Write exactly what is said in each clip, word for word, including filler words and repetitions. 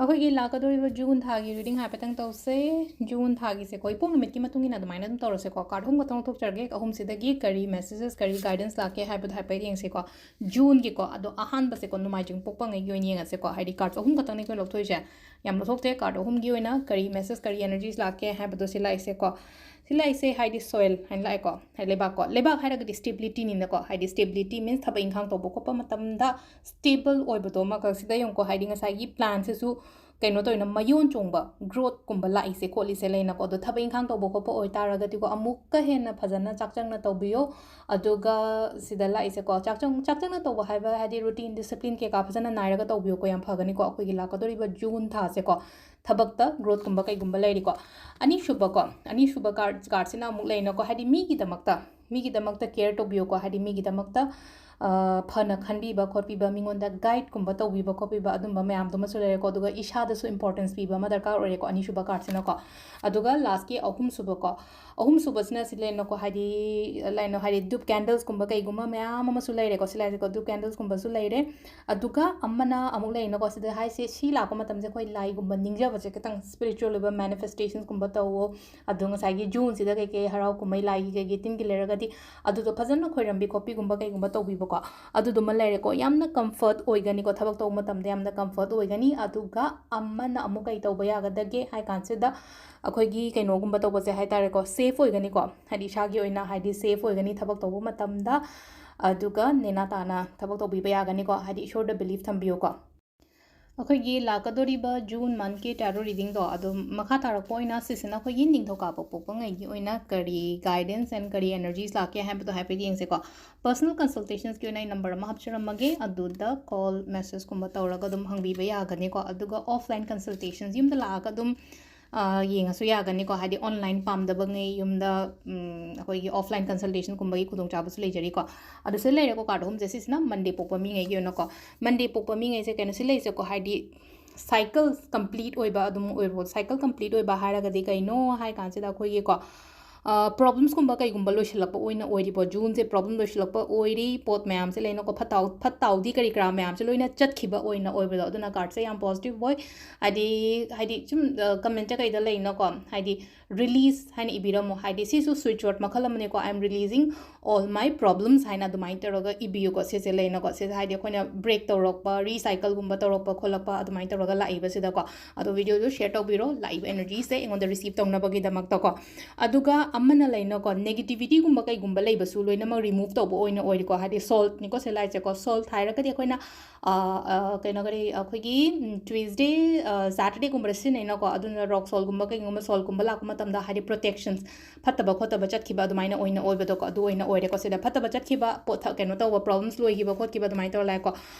ꯑꯩꯈꯣꯏꯒꯤ ꯂꯥꯛꯀꯗꯧꯔꯤꯕ ꯖꯨꯟ ꯊꯥꯒꯤ ꯔꯤꯗꯤꯡ ꯍꯥꯏꯐꯦꯠꯇꯪ ꯇꯧꯁꯦ꯫ ꯖꯨꯟ ꯊꯥꯒꯤꯁꯦꯀꯣ, ꯏꯄꯣꯛ ꯅꯨꯃꯤꯠꯀꯤ ꯃꯇꯨꯡ ꯏꯟꯅ ꯑꯗꯨꯃꯥꯏꯅ ꯑꯗꯨꯝ ꯇꯧꯔꯁꯦꯀꯣ꯫ ꯀꯥꯔꯠ ꯑꯍꯨꯝ ꯈꯛꯇꯪ ꯂꯧꯊꯣꯛꯆꯔꯒꯦ꯫ ꯑꯍꯨꯝꯁꯤꯗꯒꯤ ꯀꯔꯤ ꯃꯦꯁꯦꯖꯦꯁ, ꯀꯔꯤ ꯒꯥꯏꯗꯦꯟꯁ ꯂꯥꯛꯀꯦ ꯍꯥꯏꯕꯗꯣ ꯍꯥꯏꯐꯦꯠ ꯌꯦꯡꯁꯦꯀꯣ꯫ ꯖꯨꯟꯒꯤꯀꯣ, ꯑꯗꯣ ꯑꯍꯥꯟꯕꯁꯦꯀꯣ, ꯅꯣꯡꯃꯥꯏꯖꯤꯡ ꯄꯣꯛꯄꯉꯩꯒꯤ ꯑꯣꯏꯅ ꯌꯦꯡꯉꯁꯦꯀꯣ꯫ ꯍꯥꯏꯗꯤ ꯀꯥꯔꯠꯁ ꯑꯍꯨꯝ ꯈꯛꯇꯪꯅꯤ ꯑꯩꯈꯣꯏ ꯂꯧꯊꯣꯛꯏꯁꯦ, ꯌꯥꯝ ꯂꯧꯊꯣꯛꯇꯦ꯫ ꯀꯥꯔꯠ ꯑꯍꯨꯝꯒꯤ ꯑꯣꯏꯅ ꯀꯔꯤ ꯃꯦꯁꯦꯖ, ꯀꯔꯤ ꯑꯦꯅꯔꯖꯤꯁ ꯂꯥꯛꯀꯦ ꯍꯥꯏꯕꯗꯣ ꯁꯤ ꯂꯥꯛꯏꯁꯦꯀꯣ꯫ ꯁꯤ ꯂꯥꯛꯏꯁꯦ ꯍꯥꯏꯗꯤ ꯁꯣꯏꯜ ꯍꯥꯏꯅ ꯂꯥꯛꯑꯦꯀꯣ, ꯍꯥꯏꯗꯤ ꯂꯩꯕꯥꯛꯀꯣ꯫ ꯂꯩꯕꯥꯛ ꯍꯥꯏꯔꯒꯗꯤ ꯁ꯭ꯇꯦꯕꯤꯂꯤꯇꯤꯅꯤꯅꯀꯣ, ꯍꯥꯏꯗꯤ ꯁ꯭ꯇꯦꯕꯤꯂꯤꯇꯤ ꯃꯤꯟꯁ ꯊꯕꯛ ꯏꯪꯈꯥꯡ ꯇꯧꯕ ꯈꯣꯠꯄ ꯃꯇꯝꯗ ꯁ꯭ꯇꯦꯕꯜ ꯑꯣꯏꯕꯗꯣ ꯑꯃꯈꯛ꯫ ꯁꯤꯗ ꯌꯦꯡꯉꯨꯀꯣ, ꯍꯥꯏꯗꯤ ꯉꯁꯥꯏꯒꯤ ꯄ꯭ꯂꯥꯟꯁꯤꯁꯨ ꯀꯩꯅꯣ ꯇꯧꯋꯤꯅ, ꯃꯌꯣꯟ ꯆꯣꯡꯕ, ꯒ꯭ꯔꯣꯠꯀꯨꯝꯕ ꯂꯥꯛꯏꯁꯦ ꯈꯣꯠꯂꯤꯁꯦ ꯂꯩꯅꯀꯣ꯫ ꯑꯗꯣ ꯊꯕꯛ ꯏꯪꯈꯥꯡ ꯇꯧꯕ ꯈꯣꯠꯄ ꯑꯣꯏꯇꯥꯔꯒꯗꯤꯀꯣ, ꯑꯃꯨꯛꯀ ꯍꯦꯟꯅ ꯐꯖꯅ ꯆꯥꯛꯆꯪꯅ ꯇꯧꯕꯤꯌꯣ꯫ ꯑꯗꯨꯒ ꯁꯤꯗ ꯂꯥꯛꯏꯁꯦꯀꯣ, ꯆꯥꯛꯆꯪ-, ꯆꯥꯛꯆꯪꯅ ꯇꯧꯕ ꯍꯥꯏꯕ ꯍꯥꯏꯗꯤ ꯔꯨꯇꯤꯟ, ꯗꯤꯁꯤꯄ꯭ꯂꯤꯟ ꯀꯩꯀꯥ ꯐꯖꯅ ꯅꯥꯏꯔꯒ ꯇꯧꯕꯤꯌꯨꯀꯣ, ꯌꯥꯝ ꯐꯒꯅꯤꯀꯣ꯫ ꯑꯩꯈꯣꯏꯒꯤ ꯂꯥꯛꯀꯗꯧꯔꯤꯕ ꯖꯨꯟ ꯊꯥꯁꯦꯀꯣ, ꯊꯕꯛꯇ ꯒ꯭ꯔꯣꯠꯀꯨꯝꯕ ꯀꯩꯒꯨꯝꯕ ꯂꯩꯔꯤꯀꯣ꯫ ꯑꯅꯤꯁꯨꯕꯀꯣ, ꯑꯅꯤꯁꯨꯕ ꯀꯥꯔꯠ, ꯀꯥꯔꯠꯁꯤꯅ ꯑꯃꯨꯛ ꯂꯩꯅꯀꯣ, ꯍꯥꯏꯗꯤ ꯃꯤꯒꯤꯗꯃꯛꯇ, ꯃꯤꯒꯤꯗꯃꯛꯇ ꯀꯦꯌꯔ ꯇꯧꯕꯤꯌꯨꯀꯣ, ꯍꯥꯏꯗꯤ ꯃꯤꯒꯤꯗꯃꯛꯇ, ꯑ, ꯐꯅ ꯈꯟꯕꯤꯕ ꯈꯣꯠꯄꯤꯕ, ꯃꯤꯉꯣꯟꯗ ꯒꯥꯏꯗꯀꯨꯝꯕ ꯇꯧꯕꯤꯕ ꯈꯣꯠꯄꯤꯕ, ꯑꯗꯨꯝꯕ ꯃꯌꯥꯝꯗꯨꯃꯁꯨ ꯂꯩꯔꯦꯀꯣ꯫ ꯑꯗꯨꯒ ꯏꯁꯥꯗꯁꯨ ꯏꯝꯄꯣꯔꯇꯦꯟꯁ ꯄꯤꯕ ꯑꯃ ꯗꯔꯀꯥꯔ ꯑꯣꯏꯔꯦꯀꯣ, ꯑꯅꯤꯁꯨꯕ ꯀꯥꯔꯠꯁꯤꯅꯀꯣ꯫ ꯑꯗꯨꯒ ꯂꯥꯁꯀꯤ ꯑꯍꯨꯝꯁꯨꯕꯀꯣ, ꯑꯍꯨꯝꯁꯨꯕꯁꯤꯅ ꯁꯤ ꯂꯩꯅꯀꯣ, ꯍꯥꯏꯗꯤ, ꯂꯩꯅ, ꯍꯥꯏꯗꯤ ꯙꯨꯞ ꯀꯦꯟꯗꯜꯁꯀꯨꯝꯕ ꯀꯩꯒꯨꯝꯕ ꯃꯌꯥꯝ ꯑꯃꯁꯨ ꯂꯩꯔꯦꯀꯣ, ꯁꯤ ꯂꯥꯏꯁꯦꯀꯣ, ꯙꯨꯞ ꯀꯦꯟꯗꯜꯁꯀꯨꯝꯕꯁꯨ ꯂꯩꯔꯦ꯫ ꯑꯗꯨꯒ ꯑꯃꯅ ꯑꯃꯨꯛ ꯂꯩꯅꯀꯣ, ꯁꯤꯗ ꯍꯥꯏꯁꯦ, ꯁꯤ ꯂꯥꯛꯄ ꯃꯇꯝꯁꯦ ꯑꯩꯈꯣꯏ ꯂꯥꯏꯒꯨꯝꯕ ꯅꯤꯡꯖꯕꯁꯦ ꯈꯤꯇꯪ ꯁ꯭ꯄꯤꯔꯤꯆꯨꯋꯦꯜ ꯑꯣꯏꯕ ꯃꯦꯅꯤꯐꯦꯁꯇꯦꯁꯟꯁꯀꯨꯝꯕ ꯇꯧꯋꯣ꯫ ꯑꯗꯣ ꯉꯁꯥꯏꯒꯤ ꯖꯨꯟꯁꯤꯗ ꯀꯩꯀꯩ ꯍꯔꯥꯎ ꯀꯨꯝꯍꯩ ꯂꯥꯏꯒꯤ ꯀꯩꯒꯤ ꯇꯤꯟꯒꯤ ꯂꯩꯔꯒꯗꯤ ꯑꯗꯨꯗꯣ ꯐꯖꯅ ꯈꯣꯏꯔꯝꯕꯤ ꯈꯣꯠꯄꯤꯒꯨꯝꯕ ꯀꯩꯒꯨꯝꯕ ꯇꯧꯕꯤꯕꯀꯣ, ꯑꯗꯨꯗꯨꯃ ꯂꯩꯔꯦꯀꯣ꯫ ꯌꯥꯝꯅ ꯀꯝꯐꯔꯠ ꯑꯣꯏꯒꯅꯤꯀꯣ, ꯊꯕꯛ ꯇꯧꯕ ꯃꯇꯝꯗ ꯌꯥꯝꯅ ꯀꯝꯐꯔꯠ ꯑꯣꯏꯒꯅꯤ꯫ ꯑꯗꯨꯒ ꯑꯃꯅ ꯑꯃꯨꯛ ꯀꯩ ꯇꯧꯕ ꯌꯥꯒꯗꯒꯦ ꯍꯥꯏ ꯀꯥꯟꯁꯤꯗ, ꯑꯩꯈꯣꯏꯒꯤ ꯀꯩꯅꯣꯒꯨꯝꯕ ꯇꯧꯕꯁꯦ ꯍꯥꯏ ꯇꯥꯔꯦꯀꯣ, ꯁꯦꯐ ꯑꯣꯏꯒꯅꯤꯀꯣ, ꯍꯥꯏꯗꯤ ꯏꯁꯥꯒꯤ ꯑꯣꯏꯅ ꯍꯥꯏꯗꯤ ꯁꯦꯐ ꯑꯣꯏꯒꯅꯤ ꯊꯕꯛ ꯇꯧꯕ ꯃꯇꯝꯗ꯫ ꯑꯗꯨꯒ ꯅꯦꯅꯥ ꯇꯥꯅ ꯊꯕꯛ ꯇꯧꯕꯤꯕ ꯌꯥꯒꯅꯤꯀꯣ, ꯍꯥꯏꯗꯤ ꯏꯁꯣꯔꯗ ꯕꯤꯂꯤꯐ ꯊꯝꯕꯤꯌꯨꯀꯣ꯫ ꯑꯩꯈꯣꯏꯒꯤ ꯂꯥꯛꯀꯗꯧꯔꯤꯕ ꯖꯨꯟ ꯃꯟꯊꯀꯤ ꯇꯦꯔꯣ ꯔꯤꯗꯤꯡꯗꯣ, ꯑꯗꯣ ꯃꯈꯥ ꯇꯥꯔꯛꯄ ꯑꯣꯏꯅ ꯁꯤꯁꯤꯅ ꯑꯩꯈꯣꯏꯒꯤ ꯅꯤꯡꯊꯧꯀꯥꯕ ꯄꯣꯛꯄꯉꯩꯒꯤ ꯑꯣꯏꯅ ꯀꯔꯤ ꯒꯥꯏꯗꯦꯟꯁ ꯑꯦꯟ ꯀꯔꯤ ꯑꯦꯅꯔꯖꯤꯁ ꯂꯥꯛꯀꯦ ꯍꯥꯏꯕꯗꯣ ꯍꯥꯏꯐꯦꯠ ꯌꯦꯡꯁꯦꯀꯣ꯫ ꯄꯔꯁꯣꯅꯦꯜ ꯀꯟꯁꯜꯇꯦꯁꯟꯁꯀꯤ ꯑꯣꯏꯅ ꯑꯩ ꯅꯝꯕꯔ ꯑꯃ ꯍꯥꯞꯆꯔꯝꯃꯒꯦ, ꯑꯗꯨꯗ ꯀꯣꯜ, ꯃꯦꯁꯦꯖꯀꯨꯝꯕ ꯇꯧꯔꯒ ꯑꯗꯨꯝ ꯍꯪꯕꯤꯕ ꯌꯥꯒꯅꯤꯀꯣ꯫ ꯑꯗꯨꯒ ꯑꯣꯐꯂꯥꯏꯟ ꯀꯟꯁꯜꯇꯦꯁꯟꯁ ꯌꯨꯝꯗ ꯂꯥꯛꯑꯒ ꯑꯗꯨꯝ, ꯑ, ꯌꯦꯡꯉꯁꯨ ꯌꯥꯒꯅꯤꯀꯣ, ꯍꯥꯏꯗꯤ ꯑꯣꯟꯂꯥꯏꯟ ꯄꯥꯝꯗꯕꯉꯩ ꯌꯨꯝꯗ, ꯎꯝ, ꯑꯩꯈꯣꯏꯒꯤ ꯑꯣꯐꯂꯥꯏꯟ ꯀꯟꯁꯜꯇꯦꯁꯟꯒꯨꯝꯕꯒꯤ ꯈꯨꯗꯣꯡꯆꯥꯕꯁꯨ ꯂꯩꯖꯔꯤꯀꯣ꯫ ꯑꯗꯨ ꯁꯤꯗ ꯂꯩꯔꯦꯀꯣ, ꯀꯥꯔꯠ ꯑꯍꯨꯝꯁꯦ꯫ ꯁꯤꯁꯤꯅ ꯃꯟꯗꯦ ꯄꯣꯛꯄ ꯃꯤꯉꯩꯒꯤ ꯑꯣꯏꯅꯀꯣ꯫ ꯃꯟꯗꯦ ꯄꯣꯛꯄ ꯃꯤꯉꯩꯁꯦ ꯀꯩꯅꯣ ꯁꯤ ꯂꯩꯁꯦꯀꯣ, ꯍꯥꯏꯗꯤ ꯁꯥꯏꯀꯜ ꯀꯝꯄ꯭ꯂꯤꯠ ꯑꯣꯏꯕ ꯑꯗꯨꯝ ꯑꯣꯏꯕ꯫ ꯁꯥꯏꯀꯜ ꯀꯝꯄ꯭ꯂꯤꯠ ꯑꯣꯏꯕ ꯍꯥꯏꯔꯒꯗꯤ ꯀꯩꯅꯣ ꯍꯥꯏ ꯀꯥꯟꯁꯤꯗ ꯑꯩꯈꯣꯏꯒꯤꯀꯣ, ꯄ꯭ꯔꯣꯕ꯭ꯂꯦꯝꯁꯀꯨꯝꯕ ꯀꯩꯒꯨꯝꯕ ꯂꯣꯏꯁꯤꯜꯂꯛꯄ ꯑꯣꯏꯅ ꯑꯣꯏꯔꯤꯕꯣ? ꯖꯨꯟꯁꯦ ꯄ꯭ꯔꯣꯕ꯭ꯂꯦꯝ ꯂꯣꯏꯁꯤꯜꯂꯛꯄ ꯑꯣꯏꯔꯤ, ꯄꯣꯠ ꯃꯌꯥꯝꯁꯦ ꯂꯩꯅꯀꯣ, ꯐꯠꯇ ꯍꯥꯎ-, ꯐꯠꯇ ꯍꯥꯎꯗꯤ ꯀꯔꯤ ꯀꯔꯥ ꯃꯌꯥꯝꯁꯦ ꯂꯣꯏꯅ ꯆꯠꯈꯤꯕ ꯑꯣꯏꯅ ꯑꯣꯏꯕꯗꯣ, ꯑꯗꯨꯅ ꯀꯥꯔꯠꯁꯦ ꯌꯥꯝ ꯄꯣꯖꯤꯇꯤꯚ ꯑꯣꯏ꯫ ꯍꯥꯏꯗꯤ, ꯍꯥꯏꯗꯤ ꯁꯨꯝ ꯀꯃꯦꯟꯠꯇ ꯀꯩꯗ ꯂꯩꯅꯀꯣ, ꯍꯥꯏꯗꯤ ꯔꯤꯂꯤꯁ ꯍꯥꯏꯅ ꯏꯕꯤꯔꯝꯃꯣ, ꯍꯥꯏꯗꯤ ꯁꯤꯁꯨ ꯁ꯭ꯋꯤꯠꯆ ꯋꯥꯔꯗ ꯃꯈꯜ ꯑꯃꯅꯦꯀꯣ, "I am releasing all my problems" ꯍꯥꯏꯅ ꯑꯗꯨꯃꯥꯏꯅ ꯇꯧꯔꯒ ꯏꯕꯤꯌꯨꯀꯣ꯫ ꯁꯤꯁꯦ ꯂꯩꯅꯀꯣ, ꯁꯤꯁꯦ ꯍꯥꯏꯗꯤ ꯑꯩꯈꯣꯏꯅ ꯕ꯭ꯔꯦꯛ ꯇꯧꯔꯛꯄ, ꯔꯤꯁꯥꯏꯀꯜꯒꯨꯝꯕ ꯇꯧꯔꯛꯄ ꯈꯣꯠꯂꯛꯄ ꯑꯗꯨꯃꯥꯏꯅ ꯇꯧꯔꯒ ꯂꯥꯛꯏꯕꯁꯤꯗꯀꯣ꯫ ꯑꯗꯣ ꯚꯤꯗꯤꯑꯣꯗꯣ ꯁꯤꯌꯔ ꯇꯧꯕꯤꯔꯣ, ꯂꯥꯛꯏꯕ ꯑꯦꯅꯔꯖꯤꯁꯦ ꯑꯩꯉꯣꯟꯗ ꯔꯤꯁꯤꯞ ꯇꯧꯅꯕꯒꯤꯗꯃꯛꯇꯀꯣ꯫ ꯑꯗꯨꯒ ꯑꯃꯅ ꯂꯩꯅꯀꯣ, ꯅꯦꯒꯦꯇꯤꯚꯤꯇꯤꯒꯨꯝꯕ ꯀꯩꯒꯨꯝꯕ ꯂꯩꯕꯁꯨ ꯂꯣꯏꯅꯃꯛ ꯔꯤꯃꯨꯚ ꯇꯧꯕ ꯑꯣꯏꯅ ꯑꯣꯏꯔꯦꯀꯣ, ꯍꯥꯏꯗꯤ ꯁꯣꯜꯠꯅꯤꯀꯣ ꯁꯤ ꯂꯥꯛꯏꯁꯦꯀꯣ꯫ ꯁꯣꯜꯠ ꯍꯥꯏꯔꯒꯗꯤ ꯑꯩꯈꯣꯏꯅ, ꯑ, ꯑ, ꯀꯩꯅꯣ ꯀꯔꯤ, ꯑꯩꯈꯣꯏꯒꯤ, ꯎꯝ, ꯇ꯭ꯋꯤꯁꯗꯦ, ꯑ, ꯁꯦꯇꯔꯗꯦꯒꯨꯝꯕꯗ ꯁꯤꯖꯤꯟꯅꯩꯅꯀꯣ, ꯑꯗꯨꯅ ꯔꯣꯛ ꯁꯣꯜꯠꯒꯨꯝꯕ ꯀꯩꯒꯨꯝꯕ ꯁꯣꯜꯠꯒꯨꯝꯕ ꯂꯥꯛꯄ ꯃꯇꯝꯗ ꯍꯥꯏꯗꯤ ꯄ꯭ꯔꯣꯇꯦꯛꯁꯟꯁ, ꯐꯠꯇꯕ ꯈꯣꯠꯇꯕ ꯆꯠꯈꯤꯕ ꯑꯗꯨꯃꯥꯏꯅ ꯑꯣꯏꯅ ꯑꯣꯏꯕꯗꯣꯀꯣ, ꯑꯗꯨ ꯑꯣꯏꯅ ꯑꯣꯏꯔꯦꯀꯣ꯫ ꯁꯤꯗ ꯐꯠꯇꯕ ꯆꯠꯈꯤꯕ, ꯄꯣꯠ ꯊ-, ꯀꯩꯅꯣ ꯇꯧꯕ, ꯄ꯭ꯔꯣꯕ꯭ꯂꯦꯝꯁ ꯂꯣꯏꯈꯤꯕ ꯈꯣꯠꯈꯤꯕ ꯑꯗꯨꯃꯥꯏꯅ ꯇꯧꯔ ꯂꯥꯛꯑꯦꯀꯣ꯫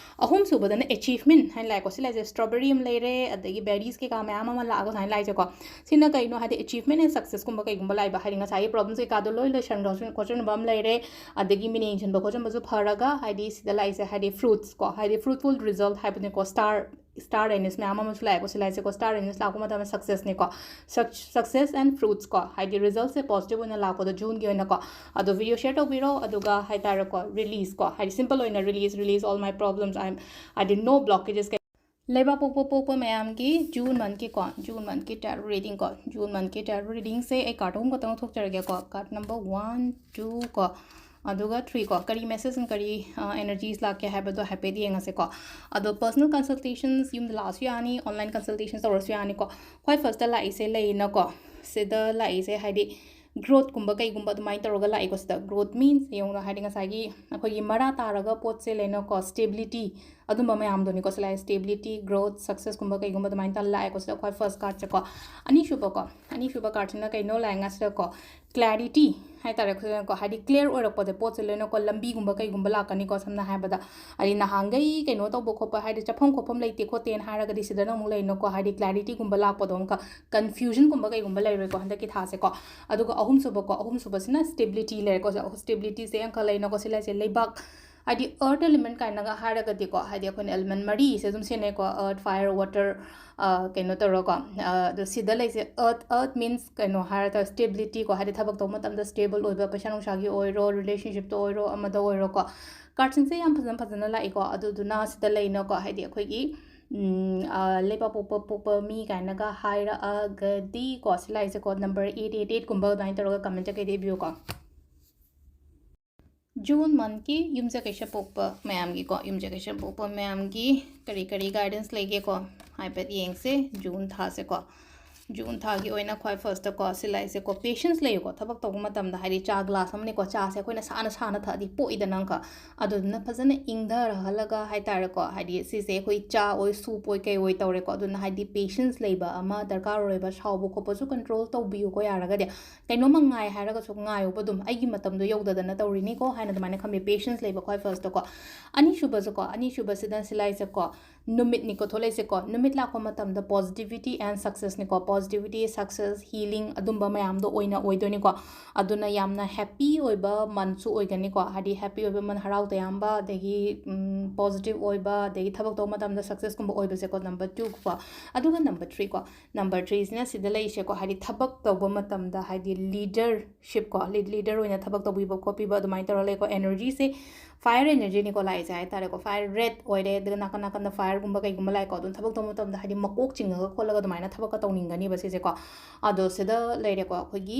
ꯑꯍꯨꯝꯁꯨꯕꯗꯅ ꯑꯦꯆꯤꯚꯃꯦꯟꯠ ꯍꯥꯏꯅ ꯂꯥꯛꯑꯦꯀꯣ꯫ ꯁꯤ ꯂꯥꯛꯏꯁꯦ ꯁ꯭ꯇ꯭ꯔꯣꯕꯦꯔꯤ ꯑꯃ ꯂꯩꯔꯦ, ꯑꯗꯒꯤ ꯕꯦꯔꯤꯁ ꯀꯩꯀꯥ ꯃꯌꯥꯝ ꯑꯃ ꯂꯥꯛꯑꯒ ꯁꯨꯃꯥꯏꯅ ꯂꯥꯛꯏꯁꯦꯀꯣ꯫ ꯁꯤꯅ ꯀꯩꯅꯣ ꯍꯥꯏꯗꯤ ꯑꯦꯆꯤꯚꯃꯦꯟꯠ ꯑꯦꯟ ꯁꯛꯁꯦꯁꯀꯨꯝꯕ ꯀꯩꯒꯨꯝꯕ ꯂꯥꯛꯏꯕ, ꯍꯥꯏꯗꯤ ꯉꯁꯥꯏꯒꯤ ꯄ꯭ꯔꯣꯕ꯭ꯂꯦꯝꯁ ꯀꯩꯀꯥꯗꯣ ꯂꯣꯏ ꯂꯣꯏꯁꯟ ꯈꯣꯠꯆꯟꯕ ꯑꯃ ꯂꯩꯔꯦ, ꯑꯗꯒꯤ ꯃꯤꯅ ꯌꯦꯡꯁꯤꯟꯕ ꯈꯣꯠꯆꯟꯕꯁꯨ ꯐꯔꯒ, ꯍꯥꯏꯗꯤ ꯁꯤꯗ ꯂꯥꯛꯏꯁꯦ ꯍꯥꯏꯗꯤ ꯐ꯭ꯔꯨꯠꯁ ꯀꯣ, ꯍꯥꯏꯗꯤ ꯐ꯭ꯔꯨꯠꯐꯨꯜ ꯔꯤꯖꯜꯠ ꯍꯥꯏꯕꯅꯤꯀꯣ꯫ ꯁ꯭ꯇꯥꯔ, ꯁ꯭ꯇꯥꯔ ꯑꯦꯅꯤꯁ ꯃꯌꯥꯝ ꯑꯃꯁꯨ ꯂꯥꯛꯑꯦꯀꯣ꯫ ꯁꯤ ꯂꯥꯛꯏꯁꯦꯀꯣ, ꯁ꯭ꯇꯥꯔ ꯑꯦꯅꯤꯁ ꯂꯥꯛꯄ ꯃꯇꯝꯗ ꯁꯛꯁꯦꯁꯅꯤꯀꯣ꯫ ꯁꯛ-, ꯁꯛꯁꯦꯁ ꯑꯦꯟ ꯐ꯭ꯔꯨꯠꯁ ꯀꯣ, ꯍꯥꯏꯗꯤ ꯔꯤꯖꯜꯠꯁꯦ ꯄꯣꯖꯤꯇꯤꯚ ꯑꯣꯏꯅ ꯂꯥꯛꯄꯗꯣ ꯖꯨꯟꯒꯤ ꯑꯣꯏꯅꯀꯣ꯫ ꯑꯗꯣ ꯚꯤꯗꯤꯑꯣ ꯁꯤꯌꯔ ꯇꯧꯕꯤꯔꯣ, ꯑꯗꯨꯒ ꯍꯥꯏꯇꯥꯔꯦꯀꯣ, ꯔꯤꯂꯤꯁ ꯀꯣ, ꯍꯥꯏꯗꯤ ꯁꯤꯝꯄꯜ ꯑꯣꯏꯅ release, release all my problems, I am, ꯍꯥꯏꯗꯤ no blockages꯫ ꯂꯩꯕꯥꯛ ꯄꯣꯛꯄ ꯄꯣꯛꯄ ꯃꯌꯥꯝꯒꯤ ꯖꯨꯟ ꯃꯟꯠꯀꯤꯀꯣ, ꯖꯨꯟ ꯃꯟꯠꯀꯤ ꯇꯦꯔꯣ ꯔꯤꯗꯤꯡ ꯀꯣ, ꯖꯨꯟ ꯃꯟꯠꯀꯤ ꯇꯦꯔꯣ ꯔꯤꯗꯤꯡꯁꯦ ꯑꯩ ꯀꯥꯔꯠ ꯑꯍꯨꯝ ꯈꯛꯇꯪ ꯂꯧꯊꯣꯛꯆꯔꯒꯦꯀꯣ꯫ ꯀꯥꯔꯠ ꯅꯝꯕꯔ ꯋꯥꯟ, ꯇꯨ ꯀꯣ, ꯑꯗꯨꯒ ꯊ꯭ꯔꯤ ꯀꯣ, ꯀꯔꯤ ꯃꯦꯁꯦꯖ, ꯀꯔꯤ, ꯑ, ꯑꯦꯅꯔꯖꯤꯁ ꯂꯥꯛꯀꯦ ꯍꯥꯏꯕꯗꯣ ꯍꯥꯏꯐꯦꯠ ꯌꯦꯡꯉꯁꯦꯀꯣ꯫ ꯑꯗꯣ ꯄꯔꯁꯣꯅꯦꯜ ꯀꯟꯁꯜꯇꯦꯁꯟꯁ ꯌꯨꯝꯗ ꯂꯥꯛꯑꯁꯨ ꯌꯥꯅꯤ, ꯑꯣꯟꯂꯥꯏꯟ ꯀꯟꯁꯜꯇꯦꯁꯟ ꯇꯧꯔꯁꯨ ꯌꯥꯅꯤꯀꯣ꯫ ꯈ꯭ꯋꯥꯏ ꯐꯥꯔꯁꯇ ꯂꯥꯛꯏꯁꯦ ꯂꯩꯅꯀꯣ, ꯁꯤꯗ ꯂꯥꯛꯏꯁꯦ ꯍꯥꯏꯗꯤ ꯒ꯭ꯔꯣꯠꯀꯨꯝꯕ ꯀꯩꯒꯨꯝꯕ ꯑꯗꯨꯃꯥꯏꯅ ꯇꯧꯔꯒ ꯂꯥꯛꯏꯀꯣ꯫ ꯁꯤꯗ ꯒ꯭ꯔꯣꯠ ꯃꯤꯟꯁ ꯌꯦꯡꯉꯨꯅ, ꯍꯥꯏꯗꯤ ꯉꯁꯥꯏꯒꯤ ꯑꯩꯈꯣꯏꯒꯤ ꯃꯔꯥ ꯇꯥꯔꯒ ꯄꯣꯠꯁꯦ ꯂꯩꯅꯀꯣ, ꯁ꯭ꯇꯦꯕꯤꯂꯤꯇꯤ ꯑꯗꯨꯝꯕ ꯃꯌꯥꯝꯗꯨꯅꯤꯀꯣ꯫ ꯁꯤ ꯂꯥꯛꯑꯦ ꯁ꯭ꯇꯦꯕꯤꯂꯤꯇꯤ, ꯒ꯭ꯔꯣꯠ, ꯁꯛꯁꯦꯁꯀꯨꯝꯕ ꯀꯩꯒꯨꯝꯕ ꯑꯗꯨꯃꯥꯏꯅ ꯇꯧꯔ ꯂꯥꯛꯑꯦꯀꯣ꯫ ꯁꯤꯗ ꯈ꯭ꯋꯥꯏ ꯐꯥꯔꯁ ꯀꯥꯔꯠꯁꯦꯀꯣ꯫ ꯑꯅꯤꯁꯨꯕꯀꯣ, ꯑꯅꯤꯁꯨꯕ ꯀꯥꯔꯠꯁꯤꯅ ꯀꯩꯅꯣ ꯂꯥꯛꯑꯦ ꯉꯁꯤꯗꯀꯣ, ꯀ꯭ꯂꯦꯔꯤꯇꯤ ꯍꯥꯏꯇꯥꯔꯦ꯫ ꯑꯩꯈꯣꯏꯅꯀꯣ ꯍꯥꯏꯗꯤ ꯀ꯭ꯂꯤꯌꯥꯔ ꯑꯣꯏꯔꯛꯄꯗ ꯄꯣꯠꯁꯦ ꯂꯣꯏꯅꯀꯣ, ꯂꯝꯕꯤꯒꯨꯝꯕ ꯀꯩꯒꯨꯝꯕ ꯂꯥꯛꯀꯅꯤꯀꯣ꯫ ꯁꯝꯅ ꯍꯥꯏꯔꯕꯗ ꯍꯥꯏꯗꯤ ꯅꯍꯥꯟꯈꯩ ꯀꯩꯅꯣ ꯇꯧꯕ ꯈꯣꯠꯄ ꯍꯥꯏꯗꯤ ꯆꯠꯐꯝ ꯈꯣꯠꯐꯝ ꯂꯩꯇꯦ ꯈꯣꯠꯇꯦꯅ ꯍꯥꯏꯔꯒꯗꯤ ꯁꯤꯗꯅ ꯑꯃꯨꯛ ꯂꯩꯅꯀꯣ, ꯍꯥꯏꯗꯤ ꯀ꯭ꯂꯦꯔꯤꯇꯤꯒꯨꯝꯕ ꯂꯥꯛꯄꯗꯣ ꯑꯃꯨꯛꯀ, ꯀꯟꯐ꯭ꯌꯨꯖꯟꯒꯨꯝꯕ ꯀꯩꯒꯨꯝꯕ ꯂꯩꯔꯣꯏꯀꯣ ꯍꯟꯗꯛꯀꯤ ꯊꯥꯁꯦꯀꯣ꯫ ꯑꯗꯨꯒ ꯑꯍꯨꯝꯁꯨꯕꯀꯣ, ꯑꯍꯨꯝꯁꯨꯕꯁꯤꯅ ꯁ꯭ꯇꯦꯕꯤꯂꯤꯇꯤ ꯂꯩꯔꯦꯀꯣ꯫ ꯁ꯭ꯇꯦꯕꯤꯂꯤꯇꯤꯁꯦ ꯑꯃꯈꯛ ꯂꯩꯅꯀꯣ꯫ ꯁꯤ ꯂꯩꯁꯦ ꯂꯩꯕꯥꯛ ꯍꯥꯏꯗꯤ earth element ꯀꯥꯏꯅꯒ ꯍꯥꯏꯔꯒꯗꯤꯀꯣ, ꯍꯥꯏꯗꯤ ꯑꯩꯈꯣꯏꯅ element ꯃꯔꯤꯁꯦ ꯑꯗꯨꯝ ꯁꯤꯖꯤꯟꯅꯩꯀꯣ, earth, fire, water, ꯀꯩꯅꯣ ꯇꯧꯔꯒꯀꯣ꯫ ꯑꯗꯣ ꯁꯤꯗ ꯂꯩꯁꯦ earth, earth means ꯀꯩꯅꯣ ꯍꯥꯏꯔ ꯇꯥꯔ stability ꯀꯣ, ꯍꯥꯏꯗꯤ ꯊꯕꯛ ꯇꯧꯕ ꯃꯇꯝꯗ stable ꯑꯣꯏꯕ, ꯄꯩꯁꯥ ꯅꯨꯡꯁꯥꯒꯤ ꯑꯣꯏꯔꯣ, relationshipꯇ ꯑꯣꯏꯔꯣ, ꯑꯃꯗ ꯑꯣꯏꯔꯣꯀꯣ꯫ Cardꯁꯤꯡꯁꯦ ꯌꯥꯝ ꯐꯖꯅ ꯐꯖꯅ ꯂꯥꯛꯏꯀꯣ꯫ ꯑꯗꯨꯗꯨꯅ ꯁꯤꯗ ꯂꯩꯅꯀꯣ, ꯍꯥꯏꯗꯤ ꯑꯩꯈꯣꯏꯒꯤ ꯂꯩꯕꯥꯛꯄꯣꯛꯄ ꯄꯣꯛꯄ ꯃꯤ ꯀꯥꯏꯅꯒ ꯍꯥꯏꯔꯛꯑꯒꯗꯤ ꯀꯣ, ꯁꯤ ꯂꯥꯛꯏꯁꯦꯀꯣ, number eight eight eight ꯀꯨꯝꯕ ꯑꯗꯨꯃꯥꯏꯅ ꯇꯧꯔꯒ comment ꯀꯩꯗ ꯏꯕꯤꯌꯨꯀꯣ꯫ June monthꯀꯤ ꯌꯨꯝꯖꯀꯩꯁ ꯄꯣꯛꯄ ꯃꯌꯥꯝꯒꯤꯀꯣ, ꯌꯨꯝꯖꯀꯩꯁ ꯄꯣꯛꯄ ꯃꯌꯥꯝꯒꯤ ꯀꯔꯤ ꯀꯔꯤ guidance ꯂꯩꯒꯦꯀꯣ, ꯍꯥꯏꯐꯦꯠ ꯌꯦꯡꯁꯦ꯫ June ꯊꯥꯁꯦꯀꯣ, June ꯊꯥꯒꯤ ꯑꯣꯏꯅ ꯈ꯭ꯋꯥꯏ firstꯀꯣ, ꯁꯤ ꯂꯥꯛꯏꯁꯦꯀꯣ, patience ꯂꯩꯌꯨꯀꯣ꯫ ꯊꯕꯛ ꯇꯧꯕ ꯃꯇꯝꯗ ꯍꯥꯏꯗꯤ ꯆꯥ glass ꯑꯃꯅꯦꯀꯣ, ꯆꯥꯁꯦ ꯑꯩꯈꯣꯏꯅ ꯁꯥꯅ ꯁꯥꯅ ꯊꯛꯑꯗꯤ ꯄꯣꯛꯏꯗꯅ ꯑꯃꯨꯛꯀ꯫ ꯑꯗꯨꯗꯨꯅ ꯐꯖꯅ ꯏꯪꯊꯔꯍꯜꯂꯒ ꯍꯥꯏ ꯇꯥꯔꯦꯀꯣ, ꯍꯥꯏꯗꯤ ꯁꯤꯁꯦ ꯑꯩꯈꯣꯏ ꯆꯥ ꯑꯣꯏ, soup ꯑꯣꯏ, ꯀꯩ ꯑꯣꯏ ꯇꯧꯔꯦꯀꯣ꯫ ꯑꯗꯨꯅ ꯍꯥꯏꯗꯤ patience ꯂꯩꯕ ꯑꯃ ꯗꯔꯀꯥꯔ ꯑꯣꯏꯕ, ꯁꯥꯎꯕ ꯈꯣꯠꯄꯁꯨ control ꯇꯧꯕꯤꯌꯨꯀꯣ ꯌꯥꯔꯒꯗꯤ꯫ ꯀꯩꯅꯣꯝꯃ ꯉꯥꯏ ꯍꯥꯏꯔꯒꯁꯨ ꯉꯥꯏꯌꯣꯕ, ꯑꯗꯨꯝ ꯑꯩꯒꯤ ꯃꯇꯝꯗꯣ ꯌꯧꯗꯗꯅ ꯇꯧꯔꯤꯅꯤꯀꯣ ꯍꯥꯏꯅ ꯑꯗꯨꯃꯥꯏꯅ ꯈꯟꯕꯤ, patience ꯂꯩꯕ ꯈ꯭ꯋꯥꯏ firstꯀꯣ꯫ ꯑꯅꯤꯁꯨꯕꯁꯦꯀꯣ, ꯑꯅꯤꯁꯨꯕꯁꯤꯗ ꯁꯤ ꯂꯥꯛꯏꯁꯦꯀꯣ, ꯅꯨꯃꯤꯠꯅꯤꯀꯣ ꯊꯣꯛꯂꯛꯏꯁꯦꯀꯣ꯫ ꯅꯨꯃꯤꯠ ꯂꯥꯛꯄ ꯃꯇꯝꯗ positivity and successꯅꯤꯀꯣ, positivity, success, healing ꯑꯗꯨꯝꯕ ꯃꯌꯥꯝꯗꯣ ꯑꯣꯏꯅ ꯑꯣꯏꯗꯣꯏꯅꯤꯀꯣ꯫ ꯑꯗꯨꯅ ꯌꯥꯝꯅ happy ꯑꯣꯏꯕ monthꯁꯨ ꯑꯣꯏꯒꯅꯤꯀꯣ, ꯍꯥꯏꯗꯤ happy ꯑꯣꯏꯕ month, ꯍꯔꯥꯎ ꯇꯌꯥꯝꯕ, ꯑꯗꯒꯤ positive ꯑꯣꯏꯕ, ꯑꯗꯒꯤ ꯊꯕꯛ ꯇꯧꯕ ꯃꯇꯝꯗ successꯀꯨꯝꯕ ꯑꯣꯏꯕꯁꯦꯀꯣ, number twoꯀꯣ꯫ ꯑꯗꯨꯒ number threeꯀꯣ, number threeꯁꯤꯅ ꯁꯤꯗ ꯂꯩꯔꯤꯁꯦꯀꯣ, ꯍꯥꯏꯗꯤ ꯊꯕꯛ ꯇꯧꯕ ꯃꯇꯝꯗ ꯍꯥꯏꯗꯤ leadershipꯀꯣ, leader ꯑꯣꯏꯅ ꯊꯕꯛ ꯇꯧꯕꯤꯕ ꯈꯣꯠꯄꯤꯕ ꯑꯗꯨꯃꯥꯏꯅ ꯇꯧꯔ ꯂꯩꯀꯣ꯫ Energyꯁꯦ fire energyꯅꯤꯀꯣ ꯂꯥꯛꯏꯁꯦ ꯍꯥꯏ ꯇꯥꯔꯦꯀꯣ, fire red ꯑꯣꯏꯔꯦ, ꯑꯗꯨꯒ ꯅꯥꯀꯟ ꯅꯥꯀꯟꯗ fireꯒꯨꯝꯕ ꯀꯩꯒꯨꯝꯕ ꯂꯥꯛꯏꯀꯣ꯫ ꯑꯗꯨꯝ ꯊꯕꯛ ꯇꯧꯕ ꯃꯇꯝꯗ ꯍꯥꯏꯗꯤ ꯃꯀꯣꯛ ꯆꯤꯡꯉꯒ ꯈꯣꯠꯂꯒ ꯑꯗꯨꯃꯥꯏꯅ ꯊꯕꯛꯀ ꯇꯧꯅꯤꯡꯒꯅꯤꯕ ꯁꯤꯁꯦꯀꯣ꯫ ꯑꯗꯣ ꯁꯤꯗ ꯂꯩꯔꯦꯀꯣ ꯑꯩꯈꯣꯏꯒꯤ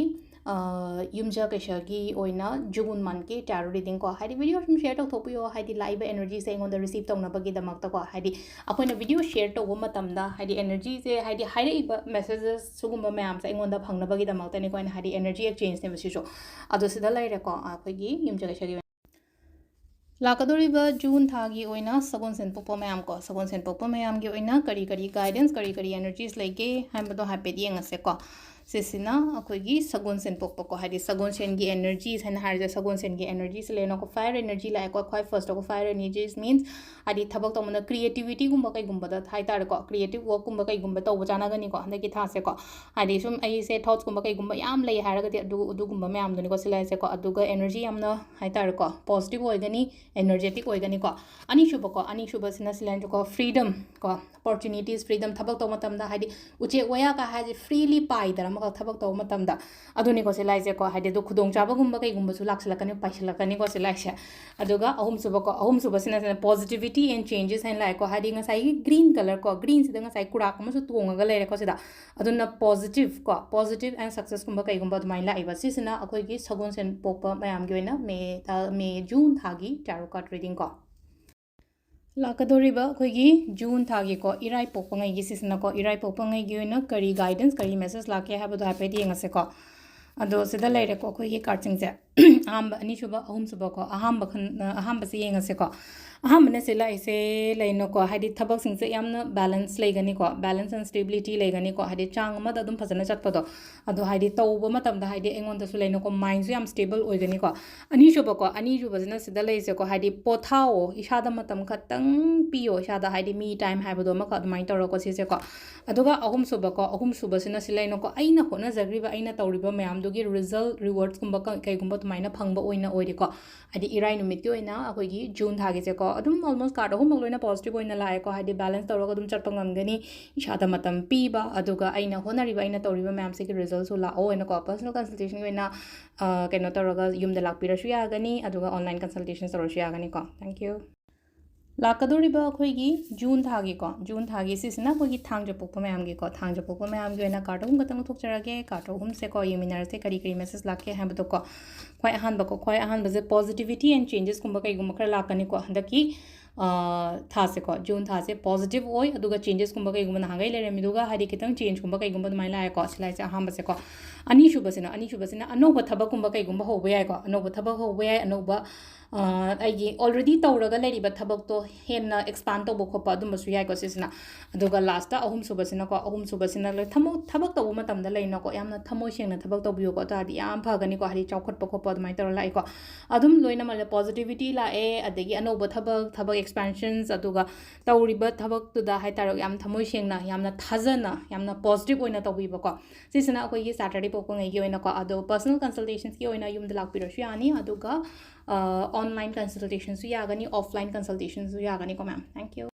ꯌꯨꯝꯖ ꯀꯩꯁꯒꯤ ꯑꯣꯏꯅ June monthꯀꯤ tarot readingꯀꯣ꯫ ꯍꯥꯏꯗꯤ video ꯁꯨꯝ share ꯇꯧꯊꯣꯛꯄꯤꯌꯣ, ꯍꯥꯏꯗꯤ ꯂꯥꯛꯏꯕ energyꯁꯦ ꯑꯩꯉꯣꯟꯗ receive ꯇꯧꯅꯕꯒꯤꯗꯃꯛꯇꯀꯣ꯫ ꯍꯥꯏꯗꯤ ꯑꯩꯈꯣꯏꯅ video share ꯇꯧꯕ ꯃꯇꯝꯗ ꯍꯥꯏꯗꯤ energyꯁꯦ, ꯍꯥꯏꯗꯤ ꯍꯥꯏꯔꯛꯏꯕ messages ꯁꯤꯒꯨꯝꯕ ꯃꯌꯥꯝꯁꯦ ꯑꯩꯉꯣꯟꯗ ꯐꯪꯅꯕꯒꯤꯗꯃꯛꯇꯅꯤꯀꯣ ꯑꯩꯅ ꯍꯥꯏꯗꯤ energy exchangeꯅꯦꯕ ꯁꯤꯁꯨ꯫ ꯑꯗꯣ ꯁꯤꯗ ꯂꯩꯔꯦꯀꯣ ꯑꯩꯈꯣꯏꯒꯤ ꯌꯨꯝꯖ ꯀꯩꯁꯒꯤ ꯑꯣꯏꯅ꯫ ꯂꯥꯛꯀꯗꯧꯔꯤꯕ June ꯊꯥꯒꯤ ꯑꯣꯏꯅ ꯁꯒꯣꯜꯁꯦꯟ ꯄꯣꯛꯄ ꯃꯌꯥꯝ ꯀꯣ, ꯁꯒꯣꯜꯁꯦꯟ ꯄꯣꯛꯄ ꯃꯌꯥꯝꯒꯤ ꯑꯣꯏꯅ ꯀꯔꯤ ꯀꯔꯤ guidance, ꯀꯔꯤ ꯀꯔꯤ energies ꯂꯩꯒꯦ ꯍꯥꯏꯕꯗꯣ ꯍꯥꯏꯐꯦꯠ ꯌꯦꯡꯉꯁꯦꯀꯣ꯫ ꯁꯤꯁꯤꯅ ꯑꯩꯈꯣꯏꯒꯤ ꯁꯒꯣꯜꯁꯦꯟ ꯄꯣꯛꯄꯀꯣ, ꯍꯥꯏꯗꯤ ꯁꯒꯣꯜꯁꯦꯟꯒꯤ energies ꯍꯥꯏꯅ ꯍꯥꯏꯔꯤꯁꯦ, ꯁꯒꯣꯜꯁꯦꯟꯒꯤ energyꯁꯦ ꯂꯩꯅꯀꯣ, fire energy ꯂꯥꯛꯑꯦꯀꯣ꯫ ꯈ꯭ꯋꯥꯏ first ꯑꯩꯈꯣꯏ fire energies means ꯍꯥꯏꯗꯤ ꯊꯕꯛ ꯇꯧꯕꯅ creativityꯒꯨꯝꯕ ꯀꯩꯒꯨꯝꯕꯗ ꯍꯥꯏꯇꯥꯔꯦꯀꯣ, creative workꯀꯨꯝꯕ ꯀꯩꯒꯨꯝꯕ ꯇꯧꯕ ꯆꯥꯟꯅꯒꯅꯤꯀꯣ ꯍꯟꯗꯛꯀꯤ ꯊꯥꯁꯦꯀꯣ꯫ ꯍꯥꯏꯗꯤ ꯁꯨꯝ ꯑꯩꯁꯦ thoughtsꯀꯨꯝꯕ ꯀꯩꯒꯨꯝꯕ ꯌꯥꯝ ꯂꯩ ꯍꯥꯏꯔꯒꯗꯤ ꯑꯗꯨ, ꯑꯗꯨꯒꯨꯝꯕ ꯃꯌꯥꯝꯗꯨꯅꯤꯀꯣ ꯁꯤ ꯂꯥꯛꯏꯁꯦꯀꯣ꯫ ꯑꯗꯨꯒ energy ꯌꯥꯝꯅ ꯍꯥꯏꯇꯥꯔꯦꯀꯣ positive ꯑꯣꯏꯒꯅꯤ, energetic ꯑꯣꯏꯒꯅꯤꯀꯣ꯫ ꯑꯅꯤꯁꯨꯕꯀꯣ, ꯑꯅꯤꯁꯨꯕꯁꯤꯅ ꯁꯤ ꯂꯥꯛꯏꯁꯦꯀꯣ freedom ꯀꯣ, opportunities, freedom, ꯊꯕꯛ ꯇꯧꯕ ꯃꯇꯝꯗ ꯍꯥꯏꯗꯤ ꯎꯆꯦꯛ ꯋꯥꯌꯥꯒ ꯍꯥꯏꯁꯦ freely ꯄꯥꯏꯗꯅ ꯑꯃꯈꯛ ꯊꯕꯛ ꯇꯧꯕ ꯃꯇꯝꯗ꯫ ꯑꯗꯨꯅꯤꯀꯣ ꯁꯤ ꯂꯥꯛꯏꯁꯦꯀꯣ, ꯍꯥꯏꯗꯤ ꯑꯗꯨ ꯈꯨꯗꯣꯡꯆꯥꯕꯒꯨꯝꯕ ꯀꯩꯒꯨꯝꯕꯁꯨ ꯂꯥꯛꯁꯤꯜꯂꯛꯀꯅꯤ, ꯄꯥꯏꯁꯤꯜꯂꯛꯀꯅꯤꯀꯣ ꯁꯤ ꯂꯥꯛꯏꯁꯦ꯫ ꯑꯗꯨꯒ ꯑꯍꯨꯝꯁꯨꯕꯀꯣ, ꯑꯍꯨꯝꯁꯨꯕꯁꯤꯅ positivity and changes ꯍꯥꯏꯅ ꯂꯥꯛꯑꯦꯀꯣ, ꯍꯥꯏꯗꯤ ꯉꯁꯥꯏꯒꯤ green colour ꯀꯣ, greenꯁꯤꯗ ꯉꯁꯥꯏ ꯀꯨꯔꯥꯛ ꯑꯃꯁꯨ ꯇꯣꯡꯉꯒ ꯂꯩꯔꯦꯀꯣ ꯁꯤꯗ꯫ ꯑꯗꯨꯅ positive ꯀꯣ, positive and successꯀꯨꯝꯕ ꯀꯩꯒꯨꯝꯕ ꯑꯗꯨꯃꯥꯏꯅ ꯂꯥꯛꯏꯕ꯫ ꯁꯤꯁꯤꯅ ꯑꯩꯈꯣꯏꯒꯤ ꯁꯒꯣꯜꯁꯦꯟ ꯄꯣꯛꯄ ꯃꯌꯥꯝꯒꯤ ꯑꯣꯏꯅ ꯃꯦ, ꯃꯦ, ꯖꯨꯟ ꯊꯥꯒꯤ tarot card reading ꯀꯣ꯫ ꯂꯥꯛꯀꯗꯧꯔꯤꯕ ꯑꯩꯈꯣꯏꯒꯤ ꯖꯨꯟ ꯊꯥꯒꯤꯀꯣ, ꯏꯔꯥꯏ ꯄꯣꯛꯄꯉꯩꯒꯤ ꯁꯤꯁꯤꯅꯀꯣ, ꯏꯔꯥꯏ ꯄꯣꯛꯄꯉꯩꯒꯤ ꯑꯣꯏꯅ ꯀꯔꯤ guidance, ꯀꯔꯤ message ꯂꯥꯛꯀꯦ ꯍꯥꯏꯕꯗꯣ ꯍꯥꯏꯐꯦꯠ ꯌꯦꯡꯉꯁꯦꯀꯣ꯫ ꯑꯗꯣ ꯁꯤꯗ ꯂꯩꯔꯦꯀꯣ ꯑꯩꯈꯣꯏꯒꯤ cardꯁꯤꯡꯁꯦ꯫ ꯑꯍꯥꯟꯕ, ꯑꯅꯤꯁꯨꯕ, ꯑꯍꯨꯝꯁꯨꯕꯀꯣ, ꯑꯍꯥꯟꯕ ꯈꯟ-, ꯑꯍꯥꯟꯕꯁꯦ ꯌꯦꯡꯉꯁꯦꯀꯣ꯫ ꯑꯍꯥꯟꯕꯅ ꯁꯤ ꯂꯥꯛꯏꯁꯦ ꯂꯩꯅꯀꯣ, ꯍꯥꯏꯗꯤ ꯊꯕꯛꯁꯤꯡꯁꯦ ꯌꯥꯝꯅ balance ꯂꯩꯒꯅꯤꯀꯣ, balance and stability ꯂꯩꯒꯅꯤꯀꯣ, ꯍꯥꯏꯗꯤ ꯆꯥꯡ ꯑꯃꯗ ꯑꯗꯨꯝ ꯐꯖꯅ ꯆꯠꯄꯗꯣ꯫ ꯑꯗꯣ ꯍꯥꯏꯗꯤ ꯇꯧꯕ ꯃꯇꯝꯗ ꯍꯥꯏꯗꯤ ꯑꯩꯉꯣꯟꯗꯁꯨ ꯂꯩꯅꯀꯣ, mindꯁꯨ ꯌꯥꯝ stable ꯑꯣꯏꯒꯅꯤꯀꯣ꯫ ꯑꯅꯤꯁꯨꯕꯀꯣ, ꯑꯅꯤꯁꯨꯕꯁꯤꯅ ꯁꯤꯗ ꯂꯩꯔꯤꯁꯦꯀꯣ, ꯍꯥꯏꯗꯤ ꯄꯣꯊꯥꯑꯣ, ꯏꯁꯥꯗ ꯃꯇꯝ ꯈꯛꯇꯪ ꯄꯤꯌꯣ, ꯏꯁꯥꯗ ꯍꯥꯏꯗꯤ me time ꯍꯥꯏꯕꯗꯣ ꯑꯃꯈꯛ ꯑꯗꯨꯃꯥꯏꯅ ꯇꯧꯔꯣꯀꯣ ꯁꯤꯁꯦꯀꯣ꯫ ꯑꯗꯨꯒ ꯑꯍꯨꯝꯁꯨꯕꯀꯣ, ꯑꯍꯨꯝꯁꯨꯕꯁꯤꯅ ꯁꯤ ꯂꯩꯅꯀꯣ, ꯑꯩꯅ ꯍꯣꯠꯅꯖꯈ꯭ꯔꯤꯕ, ꯑꯩꯅ ꯇꯧꯔꯤꯕ ꯃꯌꯥꯝꯗꯨꯒꯤ result, rewardsꯀꯨꯝꯕ ꯀ-, ꯀꯩꯒꯨꯝꯕ ꯑꯗꯨꯃꯥꯏꯅ ꯐꯪꯕ ꯑꯣꯏꯅ ꯑꯣꯏꯔꯦꯀꯣ꯫ ꯍꯥꯏꯗꯤ ꯏꯔꯥꯏ ꯅꯨꯃꯤꯠꯀꯤ ꯑꯣꯏꯅ ꯑꯩꯈꯣꯏꯒꯤ ꯖꯨꯟ ꯊꯥꯒꯤꯁꯦꯀꯣ, ꯑꯗꯨꯝ almost card ꯑꯍꯨꯝꯃꯛ ꯂꯣꯏꯅ positive ꯑꯣꯏꯅ ꯂꯥꯛꯑꯦꯀꯣ, ꯍꯥꯏꯗꯤ balance ꯇꯧꯔꯒ ꯑꯗꯨꯝ ꯆꯠꯄ ꯉꯝꯒꯅꯤ꯫ ꯏꯁꯥꯗ ꯃꯇꯝ ꯄꯤꯕ, ꯑꯗꯨꯒ ꯑꯩꯅ ꯍꯣꯠꯅꯔꯤꯕ, ꯑꯩꯅ ꯇꯧꯔꯤꯕ ꯃꯌꯥꯝꯁꯤꯒꯤ resultꯁꯨ ꯂꯥꯛꯑꯣ ꯍꯥꯏꯅꯀꯣ, personal consultationꯒꯤ ꯑꯣꯏꯅ, ꯑ, ꯀꯩꯅꯣ ꯇꯧꯔꯒ ꯌꯨꯝꯗ ꯂꯥꯛꯄꯤꯔꯁꯨ ꯌꯥꯒꯅꯤ, ꯑꯗꯨꯒ online consultation ꯇꯧꯔꯁꯨ ꯌꯥꯒꯅꯤꯀꯣ꯫ Thank you꯫ ꯂꯥꯛꯀꯗꯧꯔꯤꯕ ꯑꯩꯈꯣꯏꯒꯤ ꯖꯨꯟ ꯊꯥꯒꯤꯀꯣ, ꯖꯨꯟ ꯊꯥꯒꯤ ꯁꯤꯁꯤꯅ ꯑꯩꯈꯣꯏꯒꯤ ꯊꯥꯡꯖ ꯄꯣꯛꯄ ꯃꯌꯥꯝꯒꯤꯀꯣ, ꯊꯥꯡꯖ ꯄꯣꯛꯄ ꯃꯌꯥꯝꯒꯤ ꯑꯣꯏꯅ card ꯑꯍꯨꯝ ꯈꯛꯇꯪ ꯂꯧꯊꯣꯛꯆꯔꯒꯦ꯫ Card ꯑꯍꯨꯝꯁꯦꯀꯣ, ꯌꯦꯡꯃꯤꯟꯅꯔꯁꯦ ꯀꯔꯤ ꯀꯔꯤ message ꯂꯥꯛꯀꯦ ꯍꯥꯏꯕꯗꯣꯀꯣ꯫ ꯈ꯭ꯋꯥꯏ ꯑꯍꯥꯟꯕꯀꯣ, ꯈ꯭ꯋꯥꯏ ꯑꯍꯥꯟꯕꯁꯦ positivity and changesꯀꯨꯝꯕ ꯀꯩꯒꯨꯝꯕ ꯈꯔ ꯂꯥꯛꯀꯅꯤꯀꯣ ꯍꯟꯗꯛꯀꯤ, ꯑ, ꯊꯥꯁꯦꯀꯣ, ꯖꯨꯟ ꯊꯥꯁꯦ positive ꯑꯣꯏ꯫ ꯑꯗꯨꯒ changesꯀꯨꯝꯕ ꯀꯩꯒꯨꯝꯕ ꯅꯍꯥꯟꯈꯩ ꯂꯩꯔꯝꯃꯤꯗꯨꯒ ꯍꯥꯏꯗꯤ ꯈꯤꯇꯪ changeꯀꯨꯝꯕ ꯀꯩꯒꯨꯝꯕ ꯑꯗꯨꯃꯥꯏꯅ ꯂꯥꯛꯑꯦꯀꯣ꯫ ꯁꯤ ꯂꯥꯛꯏꯁꯦ ꯑꯍꯥꯟꯕꯁꯦꯀꯣ꯫ ꯑꯅꯤꯁꯨꯕꯁꯤꯅ, ꯑꯅꯤꯁꯨꯕꯁꯤꯅ ꯑꯅꯧꯕ ꯊꯕꯛꯀꯨꯝꯕ ꯀꯩꯒꯨꯝꯕ ꯍꯧꯕ ꯌꯥꯏꯀꯣ, ꯑꯅꯧꯕ ꯊꯕꯛ ꯍꯧꯕ ꯌꯥꯏ, ꯑꯅꯧꯕ ꯑꯩꯒꯤ already ꯇꯧꯔꯒ ꯂꯩꯔꯤꯕ ꯊꯕꯛꯇꯣ ꯍꯦꯟꯅ expand ꯇꯧꯕ ꯈꯣꯠꯄ ꯑꯗꯨꯝꯕꯁꯨ ꯌꯥꯏꯀꯣ ꯁꯤꯁꯤꯅ꯫ ꯑꯗꯨꯒ ꯂꯥꯁꯇ ꯑꯍꯨꯝꯁꯨꯕꯁꯤꯅꯀꯣ, ꯑꯍꯨꯝꯁꯨꯕꯁꯤꯅ ꯂꯣꯏ ꯊꯃꯣ-, ꯊꯕꯛ ꯇꯧꯕ ꯃꯇꯝꯗ ꯂꯩꯅꯀꯣ, ꯌꯥꯝꯅ ꯊꯃꯣꯏ ꯁꯦꯡꯅ ꯊꯕꯛ ꯇꯧꯕꯤꯌꯨꯀꯣ, ꯑꯗꯨ ꯇꯥꯔꯗꯤ ꯌꯥꯝ ꯐꯒꯅꯤꯀꯣ, ꯍꯥꯏꯗꯤ ꯆꯥꯎꯈꯠꯄ ꯈꯣꯠꯄ ꯑꯗꯨꯃꯥꯏꯅ ꯇꯧꯔ ꯂꯥꯛꯑꯦꯀꯣ꯫ ꯑꯗꯨꯝ ꯂꯣꯏꯅꯃꯛ positivity ꯂꯥꯛꯑꯦ, ꯑꯗꯒꯤ ꯑꯅꯧꯕ ꯊꯕꯛ, ꯊꯕꯛ expansions, ꯑꯗꯨꯒ ꯇꯧꯔꯤꯕ ꯊꯕꯛꯇꯨꯗ ꯍꯥꯏꯇꯥꯔꯦ ꯌꯥꯝ ꯊꯃꯣꯏ ꯁꯦꯡꯅ, ꯌꯥꯝꯅ ꯊꯥꯖꯅ, ꯌꯥꯝꯅ positive ꯑꯣꯏꯅ ꯇꯧꯕꯤꯕꯀꯣ꯫ ꯁꯤꯁꯤꯅ ꯑꯩꯈꯣꯏꯒꯤ Saturday ꯄꯣꯛꯄꯉꯩꯒꯤ ꯑꯣꯏꯅꯀꯣ꯫ ꯑꯗꯣ personal consultationsꯀꯤ ꯑꯣꯏꯅ ꯌꯨꯝꯗ ꯂꯥꯛꯄꯤꯔꯁꯨ ꯌꯥꯅꯤ, ꯑꯗꯨꯒ online consultationꯁꯨ ꯌꯥꯒꯅꯤ, offline consultationꯁꯨ ꯌꯥꯒꯅꯤꯀꯣ ꯃꯦꯝ꯫ Thank you.